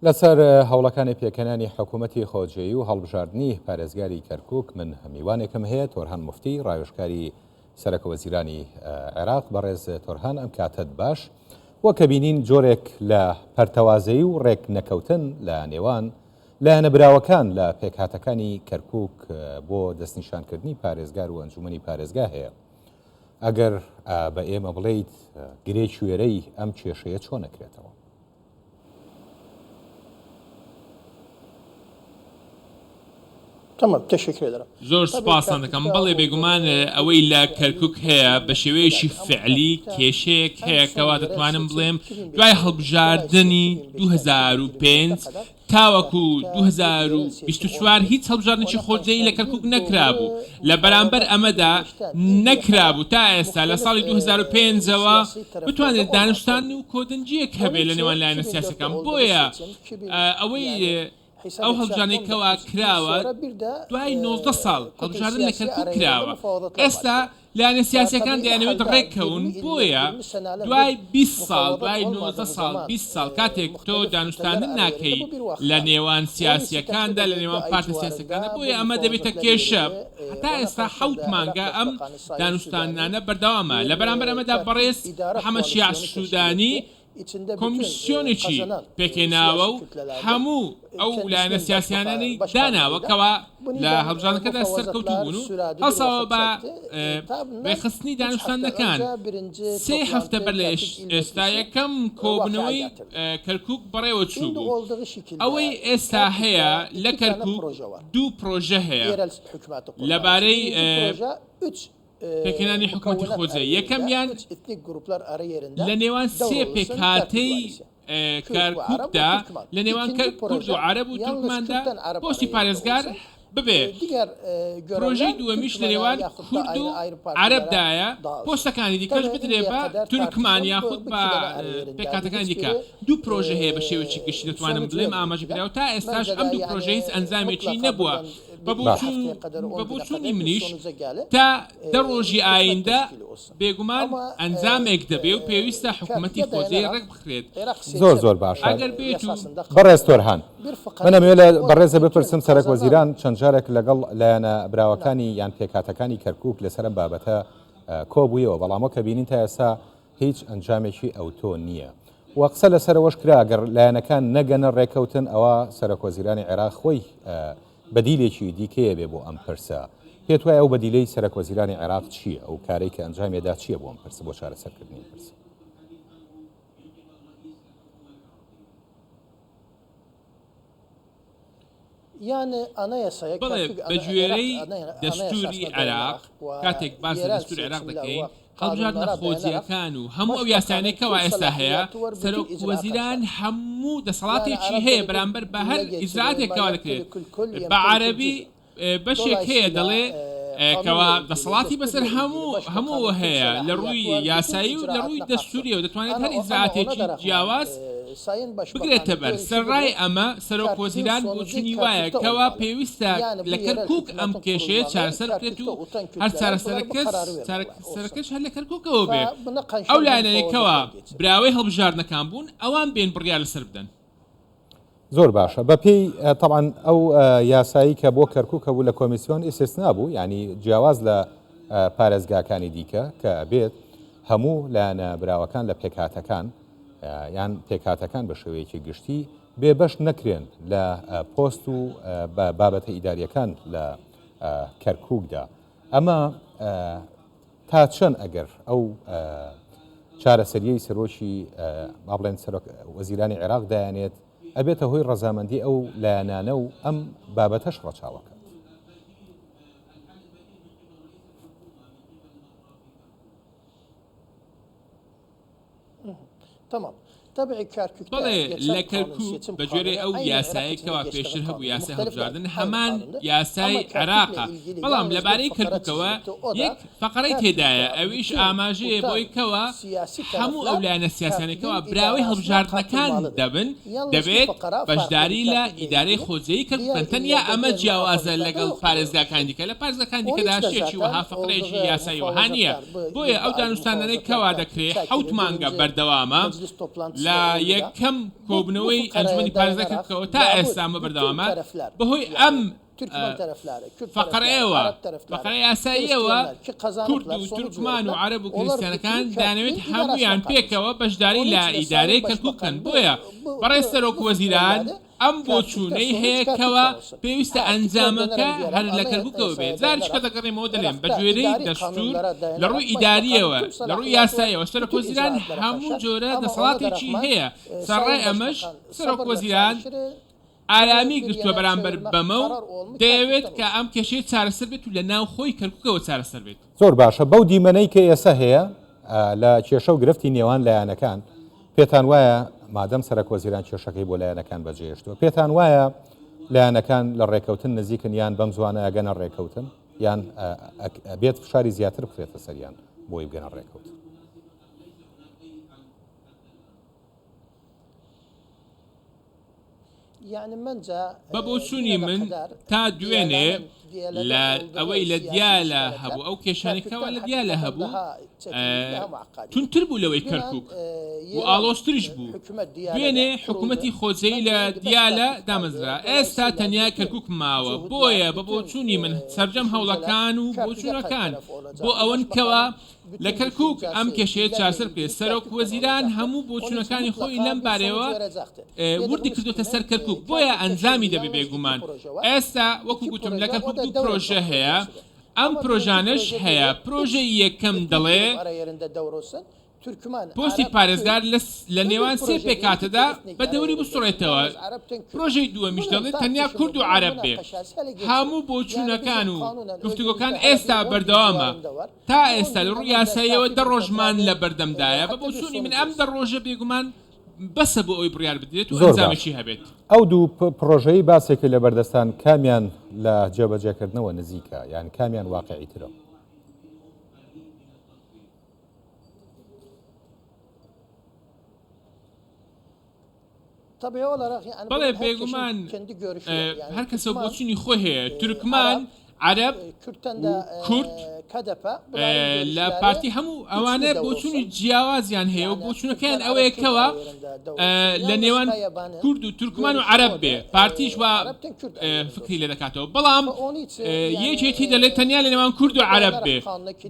لەسەر هەوڵەکانی پێکهێنانی حکوومەتی خۆجێی و هەڵبژاردنی پارێزگاری کەرکووک من میوانێکم هەیە تۆرهان موفتی ڕاوێژکاری سەرەکوەزیرانی عێراق بەڕێز تۆرهان ئەم کاتەت باش وەک کە بینین جۆرێک لە پەرتەوازەیی و ڕێک نەکەوتن لە نێوان لایەنە براوەکان لە پێکهاتەکانی کەرکووک بۆ دەستنیشانکردنی پارێزگار و ئەنجومەنی پارێزگا هەیە ئەگەر بە ئێمە بڵێیت گرێ کوێرەی ئەم کێشەیە چۆن ئەکرێتەوە؟ زۆر سوپاستان دەکەم. بەڵێ بێگومان ئەوەی لە کەرکوک هەیە بە شێوەیەکی فعلی کێشەیەک هەیە کەوا دەتوانم بڵێم دوای هەڵبژاردنی 2005 تاوەکو 2024 هیچ هەڵبژاردنێکی خۆجێی لە کەرکوک نەکرابوو لە بەرامبەر ئەمەدا نەکرابوو تا ئێستا لە ساڵی 2005ەوە بتوانرێت دانوستان و کۆدەنگییەک هەبێت لە نێوان لایەنە سیاسیەکان بۆیە ئەوەی ئەو هەڵبژاردنەی کەوا کراوە دوای 19 ساڵ هەڵبژاردن لە کەرکوک کراوە ئێستا لایەنە سیاسیەکان دەیانەوێت ڕێککەون بۆیە دوای 20 ساڵ دوای 19 ساڵ 20 ساڵ کاتێک تۆ دانوستاندن ناکەی لە نێوان سیاسیەکاندا لە نێوان پارتە سیاسەکاندا بۆیە ئەمە دەبێتە کێشە هەتا ئێستا حەوت مانگە ئەم دانوستاندنانە بەردەوامە لە بەرامبەر ئەمەدا بەڕێز محەمەد شیاع سودانی کۆمیسیۆنێکی پێکهێناوە و هەموو ئەو لایەنە سیاسیانەی داناوە کەوا لە هەڵبژاردنەکەدا سەرکەوتوو بوون و هەڵساوە بە ڕێکخستنی دانوستاندنەکان. سێ هەفتە بەر لە ئێستا یەکەم کۆبوونەوەی کەرکووک بەڕێوەچووبوو. ئەوەی ئێستا هەیە لە کەرکووک دوو پرۆژە هەیە لەبارەی پێکهێنانی حکومەتی خۆجێی، یەکەمیان لە نێوان سێ پێکهاتەی کەرکوکدا لە نێوان کورد و عەرەب و تورکماندا پۆستی پارێزگار ببێ، پرۆژەی دووەمیش لە نێوان کورد و عەرەبدایە پۆستەکانی دیکەش بدرێ بە تورکمان یاخود بە پێکهاتەکانی دیکە، دوو پرۆژە هەیە بە شێوەیەکی گشتی دەتوانم بڵێم ئاماژە پێدراوە تا ئێستاش ئەم دوو پرۆژەیە هیچ ئەنجامێکی نەبووە. بە بۆچوونی منیش تا دە ڕۆژی ئایندە بێگومان ئەنجامێک دەبێ و پێویستە حکومەتی خۆجێی ڕێکبخرێت. زۆر زۆر باشە ئەگەر بێت و. بەڕێز تۆرهان من ئەمەوێ لە بەڕێزە بپرسم سەرەک وەزیران چەند جارێک لەگەڵ لایەنە براوەکانی یان پێکهاتەکانی کەرکوک لەسەر ئەم بابەتە کۆبوویەوە بەڵام وەک بینین تا ئێستا هیچ ئەنجامێکی ئەوتۆ نییە و قسە لەسەر ئەوەش کرا گەر لایەنەکان نەگەنە ڕێکەوتن ئەوا سەرۆکوەزیرانی عێراق خۆی بەدیلێکی دیکەیە بێ بۆ ئەم پرسە. پێت وایە ئەو بەدیلەی سەرەکوەزیرانی عێراق چییە؟ ئەو کارەی کە ئەنجامیدا چییە بۆ ئەم پرسە بۆ چارەسەرکردنی ئەم پرسە؟ بەڵێ، بەگوێرەی دەستووری عێراق، کاتێک باس لە دەستووری عێراق دەکەین، هەڵبژاردنە خۆجێیەکان و هەموو ئەو یاسایانەی کەوا ئێستا هەیە، سەرۆک وەزیران هەموو دەسەڵاتێکی هەیە بەرامبەر بە هەر ئیجرائاتێک کەوا دەکرێت. بە عەرەبی بەشێک هەیە دەڵێ کەوا دەسەڵاتی بەسەر هەموو هەمووەوە هەیە لە ڕووی یاسایی و لە ڕووی دەستووریەوە دەتوانێت هەر ئیجرائاتێکی جیاواز بگرێتە بەر، سەرەڕای ئەمە سەرۆک وەزیران بۆچوونی وایە کەوا پێویستە لە کەرکووک ئەم کێشەیە چارەسەر بکرێت و هەر چارەسەرەکەش هەر لە کەرکووکەوە بێ ئەو لایەنانەی کەوا براوەی هەڵبژاردنەکان بوون ئەوان بێن بڕیار لەسەر بدەن. زۆر باشە بەپێی تەبعەن ئەو یاسایی کە بۆ کەرکوک هەبوو لە کۆمیسیۆن ئیسیسنا بوو یعنی جیاواز لە پارێزگاکانی دیکە کە ئەبێت هەموو لایەنە براوەکان لە پێکهاتەکان یان پێکهاتەکان بە شێوەیەکی گشتی بێبەش نەکرێن لە پۆست و بابەتە ئیداریەکان لە کەرکوکدا ئەمە تا چەند ئەگەر ئەو چارەسەریەی سەرۆکی با بڵێن سەرۆک وەزیرانی عێراق دایانێت ئەبێتە هۆی ڕەزامەندی ئەو لایەنانە و ئەم بابەتەش ڕەچاوەکات. بەڵێ لە کەرکوک بەگوێرەی ئەو یاسایەی کەوا پێشتر هەبوو یاسای هەڵبژاردن هەمان یاسای عێراقە بەڵام لەبارەی کەرکوکەوە یەک فەقەرەی تێدایە ئەویش ئاماژەیە بۆی کەوا هەموو ئەو لایەنە سیاسیانەی کەوا براوەی هەڵبژاردنەکان دەبن دەبێت بەشداری لە ئیدارەی خۆجێی کەرکوک بکەن تەنیا ئەمە جیاوازە لەگەڵ پارێزگاکانی دیکە لە پارێزگاکانی دیکەدا شتێکی وەها فەقرەیەکی یاسایی وەها نییە بۆیە ئەو دانوستاندنەی کەوا دەکرێ حەوت مانگە بەردەوامە. لە یەکەم کۆبوونەوەی ئەنجومەنی پارێزگای کەرکوکەوە تا ئێستا ئەمە بەردەوامە، بەهۆی ئەم فەقەرەیەوە، فەقەرە یاساییەوە کورد و تورکمان و عەرەب و کریستیانەکان دەیانەوێت هەموویان پێکەوە بەشداری لە ئیدارەی کەرکوک بکەن، بۆیە بەڕێز سەرۆک وەزیران ئەم بۆچوونەی هەیە کەوا پێویستە ئەنجامەکە هەر لە کەرکوکەوە بێت، جارێکیکە دەگەڕێمەوە دەلێم بە گوێرەی دەستوور لە ڕووی ئیدارییەوە لە ڕووی یاساییەوە سەرۆک وەزیران هەموو جۆرە دەسەڵاتێکی هەیە، سەرەڕای ئەمەش سەرۆک وەزیران ئارامی گرتووە بەرامبەر بەمە و دەیەوێت کە ئەم کێشەیە چارەسەر بێت و لە ناوخۆی کەرکوکەوە چارەسەر بێت. زۆر باشە بەو دیمەنەی کە ئێسە هەیە لە کێشە و گرفتی نێوان لایەنەکان پێتان وایە مادەم سەرەک وەزیران کێشەکەی بۆ لایەنەکان بەجێهێشتووە پێتان وایە لایەنەکان لە ڕێکەوتن نزیکن یان بەم زوانە ئەگەنە ڕێکەوتن یان بێت فشاری زیاتر بخرێتە سەریان بۆی بگەنە ڕێکەوتن؟ بە بۆچوونی من تا دوێنێ لە ئەوەی لە دیالە هەبوو ئەو کێشانەی کەوا لە دیالە هەبوو توندتر بوو لەوەی کەرکک و ئاڵۆزتریش بوو دوێنێ حکوومەتی خۆجێی لە دیالە دامەزرا ئێستا تەنیا کەرکک ماوە بۆیە بە بۆچوونی من سەرجەم هەوڵەکان و بۆچوونەکان بۆ ئەوەن کەوا لە کەرکوک ئەم کێشەیە چارەسەر بکرێت، سەرۆک وەزیران هەموو بۆچوونەکانی خۆی لەم بارەیەوە وردی کردۆتە سەر کەرکوک، بۆیە ئەنجامی دەبێت بێگومان ئێستا وەکو گوتم لە کەرکوک دوو پرۆژە هەیە ئەم پرۆژانەش هەیە پرۆژەی یەکەم دەڵێ پۆستی پارێزگار لە نێوان سێ پێکهاتەدا بە دەوری بسوڕێتەوە، پرۆژەی دووەمیش دەڵێت تەنیا کورد و عەرەب بێ. هەموو بۆچوونەکان و گفتوگۆکان ئێستا بەردەوامە، تا ئێستا لە ڕووی یاساییەوە دە ڕۆژمان لە بەردەمدایە، بە بۆچوونی من ئەم دە ڕۆژە بێگومان بەسە بۆ ئەوەی بڕیار بدرێت و زۆر باش. ئەنجامێکی هەبێت. ئەو دوو پڕۆژەی باسێکی لەبەردەستان کامیان لە جێبەجێکردنەوە نزیکە یان کامیان واقیعیترە؟ بەڵێ بێگومان هەر کەسە بۆچوونی خۆی هەیە تورکمان عەرەب و کورد لە پارتی هەموو ئەوانە بۆچوونی جیاوازیان هەیە و بۆچوونەکەیان ئەوەیە کەوا لە نێوان کورد و تورکمان و عەرەب بێ پارتیش وا فکری لێ دەکاتەوە بەڵام یەکێتی دەڵێت تەنیا لە نێوان کورد و عەرەب بێ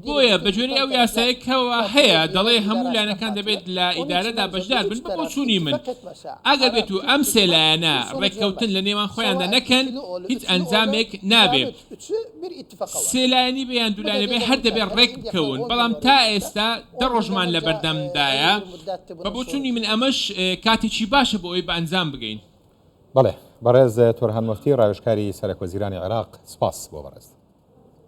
بۆیە بەگوێرەی ئەو یاسایە کەوا هەیە دەڵێ هەموو لایەنەکان دەبێت لە ئیدارەدا بەشدار بن بە بۆچوونی من ئەگەر بێت و ئەم سێ لایەنە ڕێککەوتن لە نێوان خۆیاندا نەکەن هیچ ئەنجامێک نابێ سێ لایەنی بێ یان دوو لایەنی بێ هەر دەبێ ڕێک بکەون بەڵام تا ئێستا دە ڕۆژمان لە بەردەمدایە بە بۆچوونی من ئەمەش کاتێکی باشە بۆ ئەوەی بە ئەنجام بگەین. بەڵێ بەڕێز تۆرهان موفتی ڕاوێژکاری سەرەک وەزیرانی عێراق سپاس بۆ بەڕێزت.